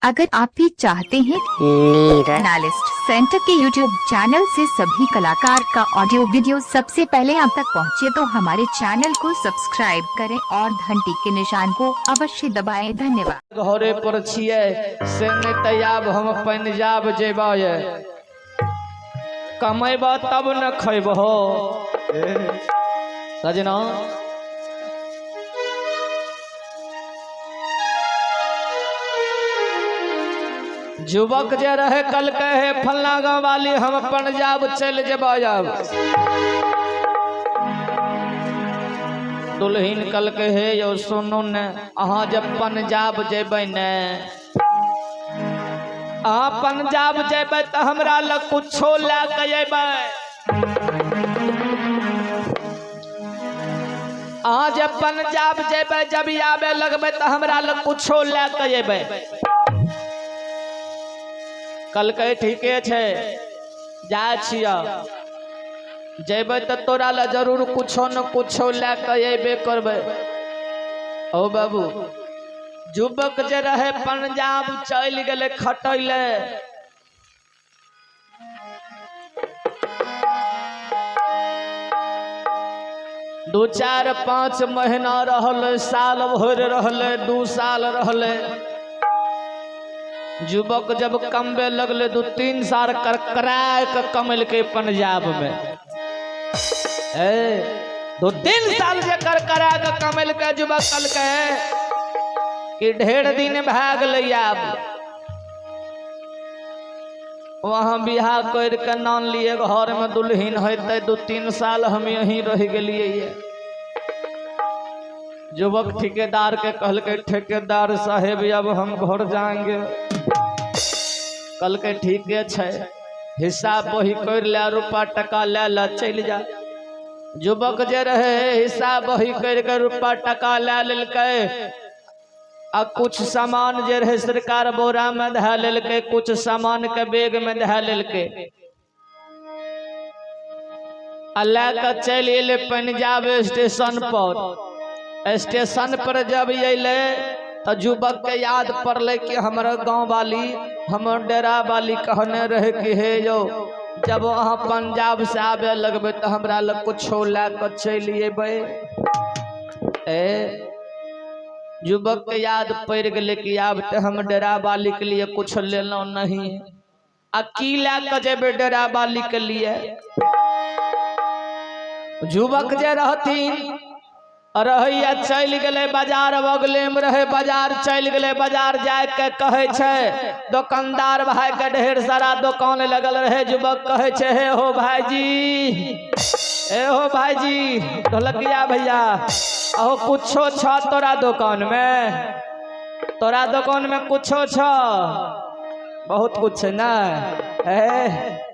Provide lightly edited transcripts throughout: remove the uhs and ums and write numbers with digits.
अगर आप भी चाहते हैं नीरज एनालिस्ट सेंटर के YouTube channel से सभी कलाकार का ऑडियो वीडियो सबसे पहले आप तक पहुंचे तो हमारे चैनल को सब्सक्राइब करें और घंटी के निशान को अवश्य दबाएं। धन्यवाद। घरे पर छियै से नहि तऽ आब हम पंजाब जेबै, कमेबह तब न खैबहो सजना। युवक जे रहे कल कहे फलना गाँव वाली हम पंजाब चलि जेबै। आब दुल्हिन कल हे यौ सुनू ने, अहाँ जब पंजाब जेबै ने, अहाँ पंजाब जेबै तऽ हमरा लग कुछो लए कऽ अयबै। अहाँ जब पंजाब जेबै, जब आबे लगबै तऽ हमरा लग कुछो लए कऽ अयबै। कहलकै ठीके छै, जाइ छियै, जेबै तऽ तोरा लए जरूर कुछो ने कुछो लए कऽ अयबे करबै। ओ बाबू, युवक जे रहे पंजाब चलि गेलै खटै लए। दू चारि पाँच महीना रहलै, साल भरि रहलै, 2 साल रहलै। युवक जब कमबे लगलै, 2-3 साल करकराय के कमेलकै पंजाब में। ए 2-3 साल जे करकरा के कमेलकै युवक, कहलकै कि ढेर दिन भए गेलै, आब वहाँ बियाह कर के नान लिए घर में दुल्हन होते, 2-3 साल हम यहीं रह गेलिए। युवक ठेकेदार के कहलकै ठेकेदार साहेब अब हम घर जाएंगे। कहलकै ठीके छै, हिसाब बही कर ले, रुपा टका ले ले, चलि जा। युवक जे रहे हिसाब बही कर के रुपा टका ले लेलकै आ कुछ सामान जे रहे सरकार बोरा में धए लेलकै, कुछ सामान के बैग में धए लेलकै आ लए के चलि एलै पंजाब स्टेशन पर। स्टेशन पर जब अयलै तऽ युवक के याद पड़लै कि हमर गाँव वाली, हमर डेरा वाली कहने रहे कि हे यौ, जब अहाँ पंजाब से आबे लगबै तऽ हमरा लग कुछो लए कऽ चलि अयबै। ए युवक के याद पड़ि गेलै कि आब तऽ हम डेरा वाली के लिए कुछ लेलहुँ नहीं, आ की लए कऽ जेबै डेरा वाली के लिए। युवक जे रहथिन रहैया चलि गेलै बाजार, बगले में रहे बाजार, चलि गेलै बाजार। जाय के कहै छै दोकानदार भाई के, ढेर सारा दोकान लगल रहे। युवक कहै छै हे हो भाईजी, ए हो भाईजी, ढोलकिया भैया, अहो कुछो छ तोरा दोकान में? तोरा दोकान में कुछो छ? बहुत कुछ छै ने। ए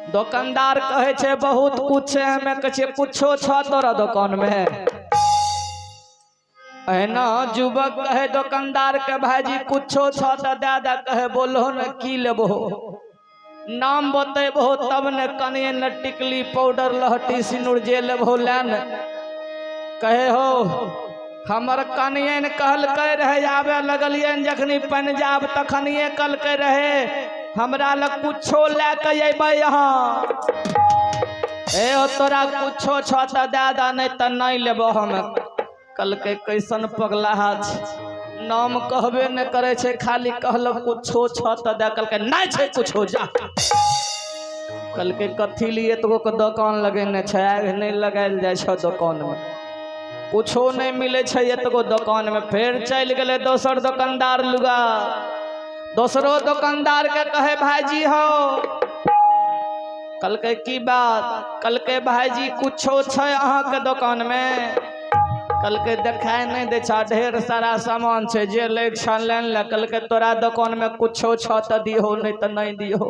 दोकानदार कहै छै बहुत कुछ छै, हमे कहै छियै कुछो छ तोरा दोकान में? एना युवक कहे दोकानदार के भाईजी कुछो छ तऽ दए दे। कहे बोलहो ने की लेबहो, नाम बतेबहो तब ने, कनिए ने टिकली पाउडर लहटी सिनुर जे लेबहो ले ने। कहे हो हमर कनिए ने कहलकै रहे, आबे लगलियै जखनी पंजाब तखनिए कहलकै रहे हमरा लग कुछो लए के अयबै अहाँ। ए हो तोरा कुछो छ तऽ दए दे, नहि तऽ नहि लेबो हम। कहलकै कैसन पगलाहा छै, नाम कहबे नहि करै छै, खाली कहलक कुछो छ तऽ दए। कहलकै नहि छै कुछो, जा। कहलकै कथी लिए एतगो के दोकान लगेने छै, आगि नहि लगायल जाइ छै दोकान में, कुछो नहि मिलै छै एतगो दोकान में। फेर चलि गेलै दोसर दोकानदार लुगा। दोसरो दोकानदार के कहे भाईजी हो। कहलकै की बात? कहलकै भाईजी कुछो छै अहाँके दोकान में? कहलकै देखाय नहि दै छ, ढेर सारा सामान छै, जे लै के छह ले ले। कहलकै तोरा दोकान में कुछो छ तऽ दिहो, नहि तऽ नहि दिहो।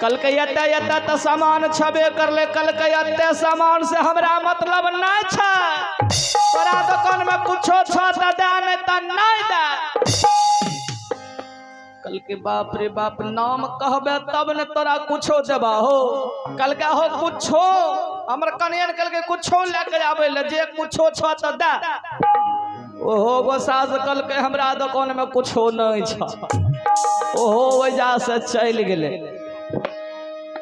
कहलकै एते एते तऽ सामान छबे करलै। कहलकै एते सामान से हमरा मतलब नहि छै, तोरा दोकान में कुछो छ तऽ दे, नहि तऽ नहि दे। कहलकै बाप रे बाप, नाम कहबे तब ने तोरा कुछो देबा हो। कहलकै हो कुछो, हमर कनियन कहलकै कुछो लए के आबै ले, जे कुछो छ तऽ दे। ओहो गोसा से कहलकै हमरा दोकान में कुछो नहीं छ। ओहो वजह से चलि गेलै।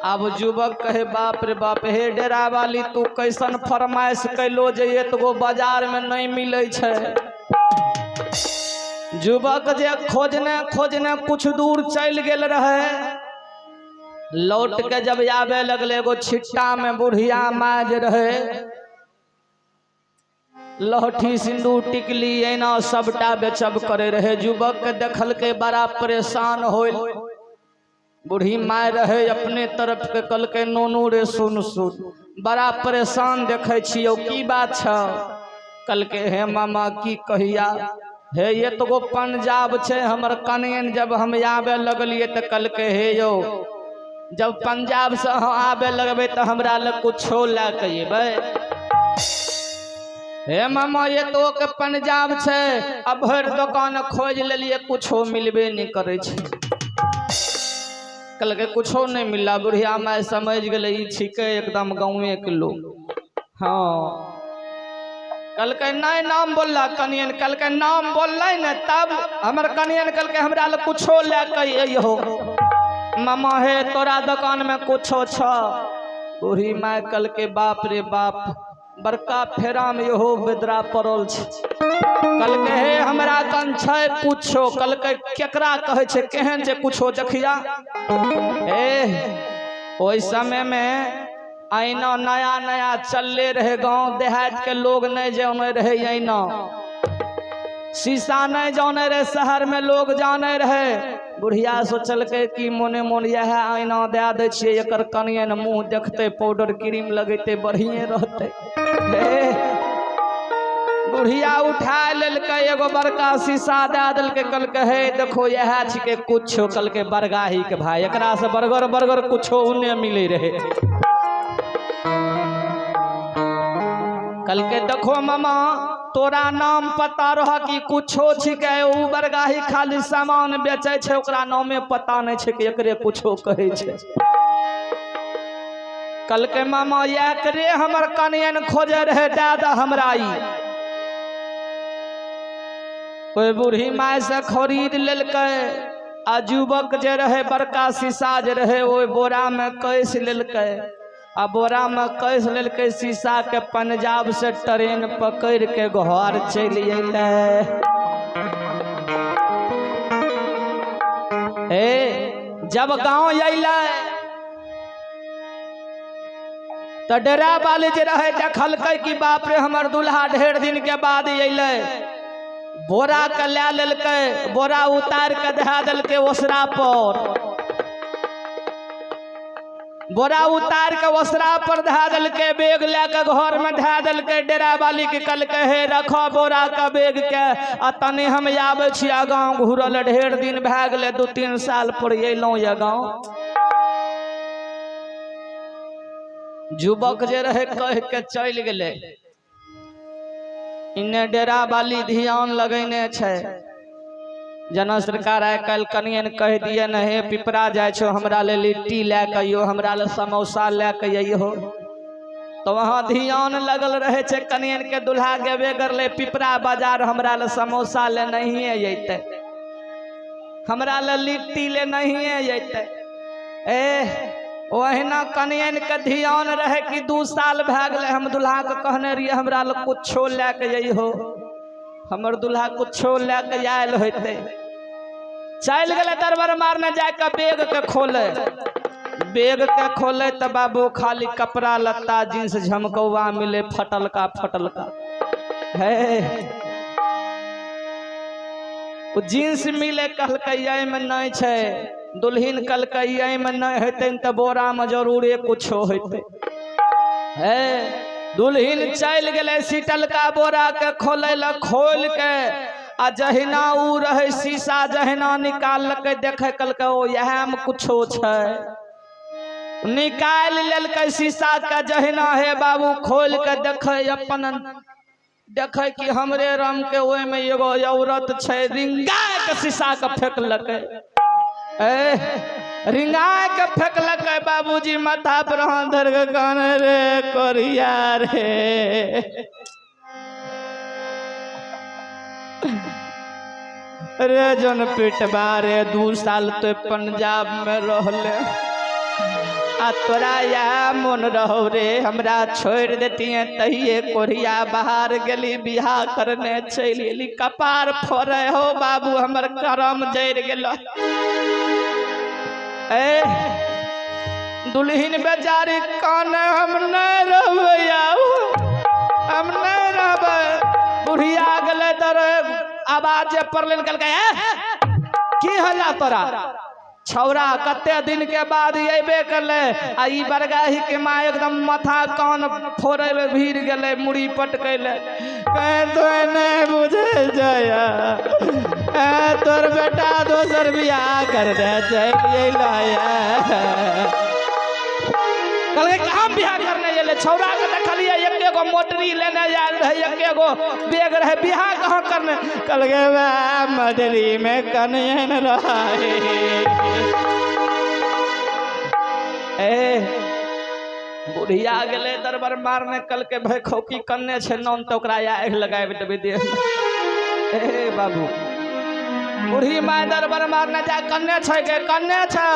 अब युवक कहे बाप रे बाप, हे डेरा वाली तू कैसन फरमाइश कैलो जे एतगो बाजार में नहीं मिलै छै। युवक जे खोजने खोजने कुछ दूर चलि गेल रहे, लौट के जब आबे लगले एगो छिट्टा में बुढ़िया माय जे रहे लहठी सिंदूर टिकली एना सबटा बेचब करे रहे। युवक के देखलकै बड़ा परेशान होल। बूढ़ी माय रहे अपने तरफ के, कहलकै नोनू रे सुन सुन, बड़ा परेशान देखै छियौ, की बात छ? कहलकै हे मामा की कहिया, हे एतगो पंजाब छै हमर कनियन, जब हम आबे लगलियै तऽ कहलकै हे यौ जब पंजाब से अहाँ आबे लगबै तऽ हमरा लग कुछो लए के अयबै। हे मामा एतो के पंजाब छै, आ भरि दोकान खोजि लेलियै कुछो मिलबे नहि करै छै। कहलकै कुछो नहि मिलला। बुढ़िया माय समझि गेलै ई छिकै एकदम गाँवे के लोग। हाँ कहलकै नहि नाम बोलला कनियन, कहलकै नाम बोललै ने तब हमर कनियन कहलकै हमरा लग कुछो लए के अइहो। मामा हे तोरा दोकान में कुछो छ? बूढ़ी माय कहलकै बाप रे बाप, बड़का फेरा में इहो बेदरा पड़ल छै। कहलकै हे हमरा कन छै कुछो। कहलकै केकरा कहै छै, केहन छै कुछो देखिया। हे ओहि समय में ऐना नया नया चलले रहे, गांव देहात के लोग नहीं जाने रहे, ऐना शीशा नहीं जाने रहे, शहर में लोग जाने रहे। बुढ़िया सोचलकै कि मोने मोन इएह ऐना दए दै छियै, एकर कनियन मुँह देखतै, पाउडर क्रीम लगेतै, बढ़िए रहतै। बुढ़िया उठा लेलकै एगो बड़का शीशा दए देलकै, कहलकै हे देखो इएह छिकै कुछो। कहलकै बरगाही के भाई, एकरा से बरगर बरगर कुछो नहि मिलै रहे। कहलकै देखो मामा तोरा नाम पता रह कि कुछो छिकै, उ बरगाही खाली सामान बेचै छै, ओकरा नामे पता नहि छै कि एकरे कुछो कहै छै। कहलकै मामा एकरे हमर कनियन खोजे रहे, दए दे हमरा ई। कोई बूढ़ी माय से खरीद लेलकै, आ युवक जे रहे बड़का शीशा जे रहे ओहि बोरा में कसि लेलकै, आ बोरा में कसि लेलकै शीशा के, पंजाब से ट्रेन पकड़ के घर चलि अयलै। ए जब गाँव अयलै तऽ डेरा वाली जे रहे देखलकै कि बाप रे हमर दुल्हा ढेर दिन के बाद अयलै। बोरा के लए लेलकै, बोरा उतार के धए देलकै ओसरा पर, बोरा उतार के ओसरा पर धए देलकै, बैग लए के घर में धए देलकै। डेरा वाली के कहलकै हे रख बोरा के बैग के, आ तनी हम आबै छी गाँव घुरल, ढेर दिन भए गेलै, 2-3 साल पर अयलहुँ ये गाँव। युवक जे रहे कह के चलि गेलै। इन्ने डेरा वाली ध्यान लगैने छै, जना सरकार आइ काल्हि कनियन कहि दिए ने हे पिपरा जाइ छौ हमरा ले लिट्टी लए के अइहो, हमरा ले समोसा लए के अइहो, तऽ वहाँ ध्यान लगल रहै छै कनियन के दुल्हा गेबे करलै पिपरा बाजार, हमरा ले समोसा ले नहिए अयतै, हमरा ले लिट्टी ले नहिए अयतै। ए ओहिना कनियन के ध्यान रहे कि 2 साल भए गेलै हम दुल्हा के कहने रहियै हमरा लग कुछो लए के अइहो, हमर दुल्हा कुछो लए के आयल होइतै। चलि गेलै दरबर मारने जाके बैग के खोले, बैग के खोले तऽ बाबू खाली कपड़ा लत्ता जींस झमकौआ मिले, फटलका फटलका हे ओ जींस मिले। कहलकै एहिमे नहि छै। दुल्हिन कहलकै एहिमे नहि हेतै तऽ बोरामे जरूरे कुछो हेतै। हे दुल्हिन चलि गेलै सीटलका बोरा के खोलै लए, खोलि के आ जहिना उ रहै शीशा जहिना निकाललकै देखै, कहलकै ओ इएहमे कुछो छै। निकालि लेलकै शीशा के जहिना हे बाबू खोलि के देखै, अपन देखै कि हमरे रंग के ओहिमे एगो औरत छै, रिंगा के शीशा के फेकलकै, ए रिंगा के फेकलकै। बाबूजी माथा पर हाथ धर के काने रे कोरिया रे। रे जन पिटबा रे 2 साल तो पंजाब में रहले आ तोरा यह मन रहो रे, हमरा छोड़ देतिए तहिए कोढ़िया बाहर गेली बियाह करने चलि गेली, कपार फोड़े हो बाबू हमर करम जरि गेल। ए दुल्हिन बेचारी काने हम नहीं रहबै, हम नहीं रहबै। बुढ़िया गेलै तर आवाज पड़लै, कहलकै की हल्ला तोरा छौरा कते दिन के बाद अबे करले आ ई बरगाही के माँ एकदम माथा कान फोड़े ले भीड़ गेलै, मुड़ी पटकैले, कहे तो नहीं बुझे जया तोर बेटा दोसर बियाह कर दे चलि अयलै। कहलकै कहाँ बियाह करने अयलै? छौरा के देखलियै एक एगो मोटरी लेने आयल रहै, एक एगो बैग रहै, बियाह कहाँ करने? कहलकै वएह मोटरी में कनियन रहै। ए बुढ़िया गेलै दरबर मारने, कहलकै भाई खौकी कन्ने छै नौन तऽ ओकरा आगि लगाबि देबै देह। ए बाबू बूढ़ी माय दरबर मारने जा कन्ने छै के कन्ने छै,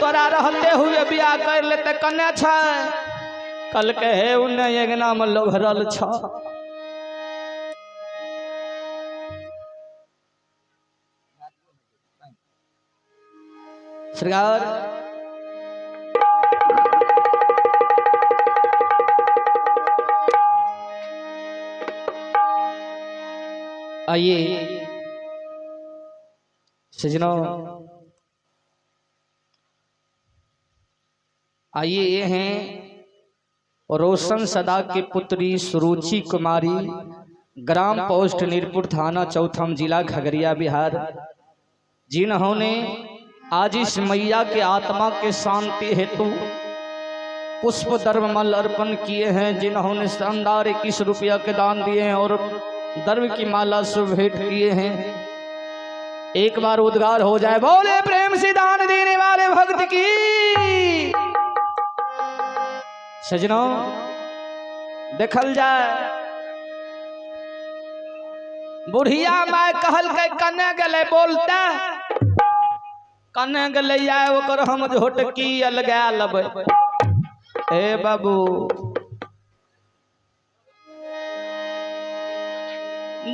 तोरा रहते हुए बियाह कर लेते कन्ने छै? कहलकै हे उन्ने अंगना में लोभरल छ। श्रृंगार आइए सजनों, आइए ये हैं रोशन सदा की पुत्री सुरुचि कुमारी, ग्राम पोस्ट नीरपुर, थाना चौथम, जिला खगड़िया, बिहार, जिन्होंने आज इस मैया के आत्मा के शांति हेतु पुष्प द्रव्यमल अर्पण किए हैं, जिन्होंने शानदार 21 रुपया के दान दिए हैं और द्रव्य की माला से भेंट किए हैं। एक बार उद्गार हो जाए, बोले प्रेम से दान देने वाले भक्त की। सजनों देखल जाए बुढ़िया माय कहलकै कने गेलै बोलते कने गेलै या ओकर हम झोटकी अलगा लेबै। हे बाबू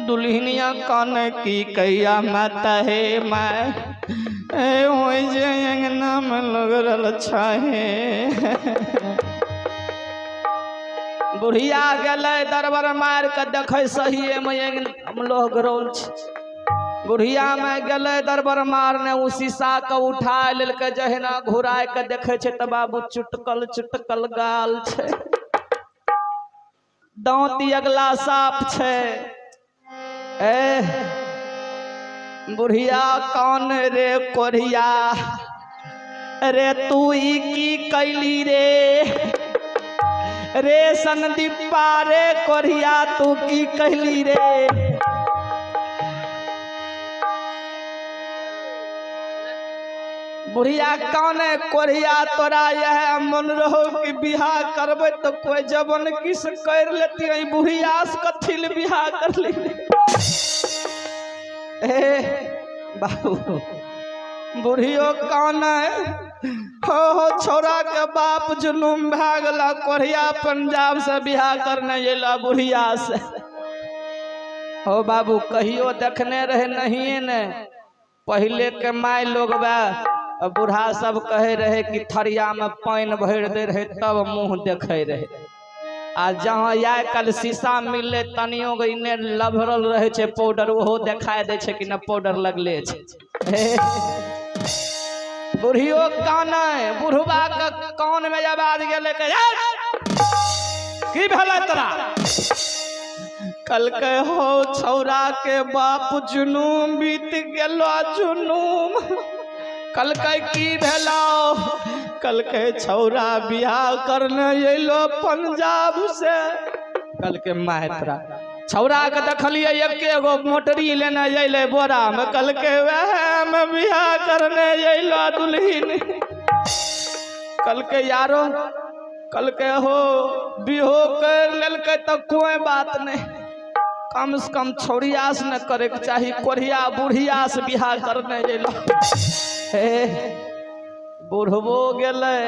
दुल्हनिया काने की कैया माता हे my ए ओइ जे अंगना में लगल छहे। बुढ़िया गेलै दरबर मार के देखे सही में हम लोग रोल छै। बुढ़िया में गेलै दरबर मारने उ शीशा के उठा लेलकै, जहिना घुराय के देखे छै तऽ बाबू चुटकल चुटकल गाल छै, दांत अगला साफ छै। ए बुढ़िया कान रे कोढ़िया रे तू ई की कैली रे, रे संदीपा रे कोढ़िया तू की कहली रे। बुढ़िया काने कोढ़िया तोरा यह मन रहो कि बियाह करबे तो कोई जबन किस कर लेती, बुढ़िया से कथिल बियाह कर ली। ए बाबू बुढ़ियो काने हो छोरा के बाप जुलूम भए गेला, कोढ़िया पंजाब से बियाह करने अयला बुढ़िया से। हो बाबू कहियो देखने रहे नहीं ने, पहले के my लोग बा बूढ़ा सब कहे रहे कि थरिया में पानि भरि दे रहे तब मुँह देखे रहे। आ जहाँ आइ काल्हि शीशा मिलले तनियो इने लभरल रहे छै पाउडर, ओहो देखाय दै छै कि न पाउडर लगले छै। बुढ़ियो काने बुढ़बा के कान में आवाज गेलै की भेलै तोरा? कहलकै हो छौरा के बाप जुनूम बीत गेलो जुनूम। कहलकै की भेलो? कहलकै छौरा बियाह करने अयलो पंजाब से। कहलकै my तोरा छौरा के देखलियै एके गो मोटरी लेने अयलै बोरा में, कहलकै वएह में बियाह करने अयलो दुल्हिन। कहलकै यारो, कहलकै हो बिहो कर लेलकै तऽ कोई बात नहीं। कम से कम छौड़िया से न करे के चाही, कोढ़िया बुढ़िया से बियाह करने एलो। हे बुढ़बो गेलै,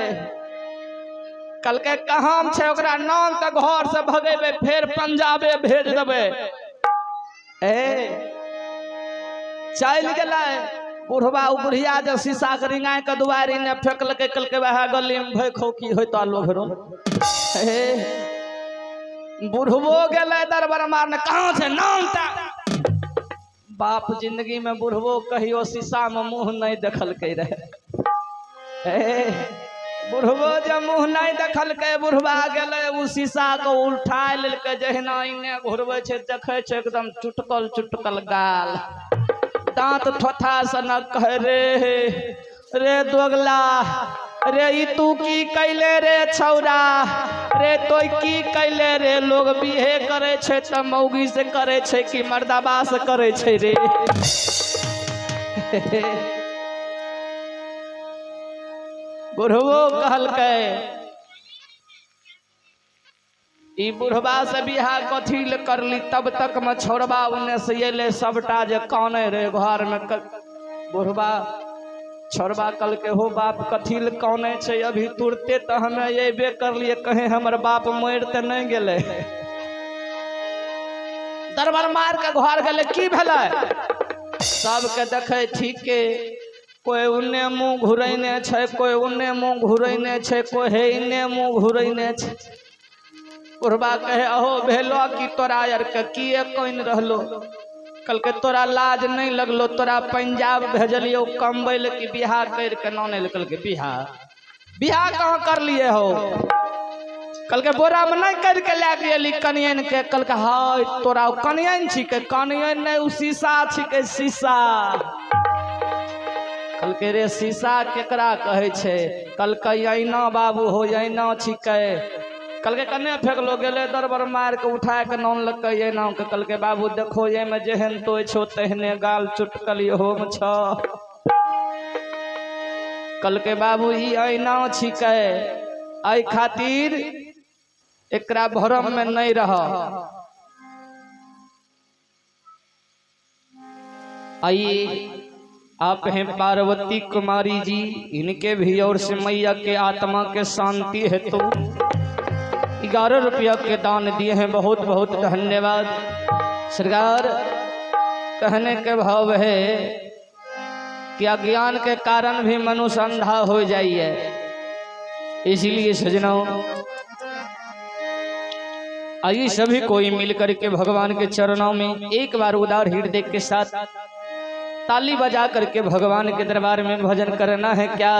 कहलकै कहाँ छै ओकरा नाम तऽ घर से भगेबै, फेर पंजाबे भेज देबै। ए चलि गेलै बुढ़बा। ओ बुढ़िया जे शीशा के रिंगाय के दुआरि ने फेकलकै, कहलकै वएह गली में भैखो की होइता लोग रो। हे बुढ़बो गेलै दरबार मारने, कहाँ छै नाम तऽ बाप जिंदगी में बुढ़बो कहियो शीशा में मुंह नहीं देखलकै रहे। हे बुढ़बो जे मुंह नहीं देखलकै, बुढ़बा गेलै ओ शीशा के उठा लेलकै, जहिना इने घुरबै छै देखै छै एकदम चुटकल चुटकल गाल, दांत थोथा सनक। कहे रे रे दोगला रे, ई तू की कैले रे छौरा रे, तो की कैले रे? लोग बिहे करे छै तऽ मौगी से करे छै कि मर्दाबा से करे छै रे? बुढ़बो कहलकै ई बुढ़बा से बियाह कथी ले करली? तब तक में छोड़बा उन्ने से अयलै, सबटा जे कानै रहे घर में। बुढ़बा छोड़बा कहलकै हो बाप, कथी ले कानै छै? अभी तुरते तऽ हमे अयबे करलियै, कहीं हमर बाप मरि तऽ नहि गेलै? दरबार मार के घर गेलै, की भेलै? सबके देखै ठीके, कोई उन्ने मुँह घुरैने छै, कोई उन्ने मुँह घुरैने छै, कोई हे इन्ने मुँह घुरैने छै। बुढ़बा कहे अहो भेलो कि तोरा आर के किए कनि रहलो? कहलकै तोरा लाज नहीं लगलो? तोरा पंजाब भेजलियो कमबै ले कि बियाह कर के नाने ले? कहलकै बियाह बियाह कहाँ कर लिए हो? कहलकै बोरा में नहीं कर के लए गेली कनियन के। कहलकै हाय तोरा ओ कनियन छिकै? कनियन नहीं, ओ शीशा छिकै शीशा। कहलकै रे शीशा केकरा कहै छै? कहलकै अइना बाबू हो, अइना छिकै। कहलकै कने फेकलो? गेलै दरबर मार के उठा के नानलकै अइना के। कहलकै बाबू देखो, एहिमे जेहन तोय छौ तेहने गाल चुटकल इहोमे छौ। कहलकै बाबू ई अइना छिकै, एहि खातिर एकरा भरम में नहीं रह। आइए आप हैं पार्वती कुमारी जी, इनके भी और से मैया के आत्मा के शांति हेतु 11 रुपया के दान दिए हैं, बहुत बहुत धन्यवाद। सरकार कहने के भाव है कि अज्ञान के कारण भी मनुष्य अंधा हो जाइए, इसीलिए सजनों आइए सभी कोई मिलकर के भगवान के चरणों में एक बार उदार हृदय के साथ ताली बजा करके भगवान के दरबार में भजन करना है। क्या